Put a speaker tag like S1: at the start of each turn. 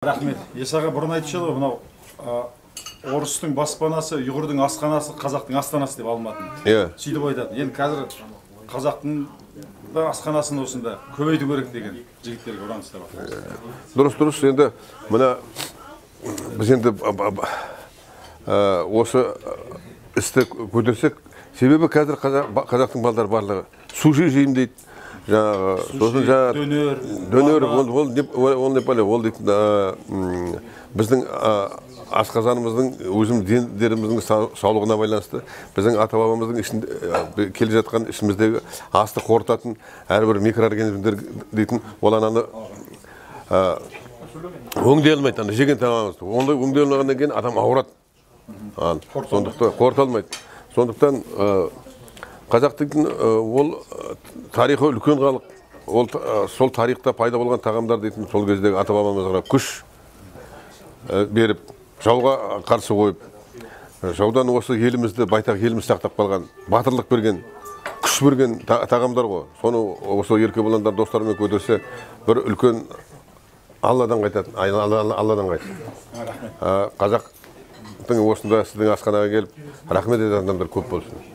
S1: Рахмет. Есаға бұрын айтушы еді ғой, мынау орыстың баспанасы, ұйғырдың асханасы, қазақтың астанасы деп Алматыны.
S2: Иә.
S1: Сөйтіп айтады. Енді қазір қазақтың да асханасын осында көбейту керек деген жігіттерге ұраныстар бар.
S2: Дұрыс, дұрыс. Енді мына біз енді осы істі көтерсек, себебі қазір қазақтың балдары барлығы суши жеймін дейді. Жаңағы, сосын жаңағы
S1: дөнер,
S2: дөнер, ол не пәле, ол дейтін, біздің асқазанымыздың, өзіміз дендеріміздің саулығына байланысты, біздің ата-бабамыздың ішінде келе жатқан ішіміздегі асты қорытатын әрбір микроорганизмдер дейтін, ол ананы өңдей алмайды, ана жеген тамағымызды. Ондай өңдей алмағаннан кейін адам ауырады. Сондықтан қорыта алмайды. Сондықтан қазақ дейтін, ол тарихы үлкен халық, ол сол тарихта пайда болған тағамдар дейтін сол кездегі ата-бабамызға күш беріп, жауға қарсы қойып, жаудан осы елімізді, байтақ елімізді сақтап қалған, батырлық берген, күш берген тағамдар ғой. Соны осы Еркебұландар достарымен көтерсе, бір үлкен Алладан қайтатын, Алладан қайтсын.
S1: Рахмет.
S2: Қазақтың осында сіздің асханаға келіп, рахмет ететін адамдар көп болсын.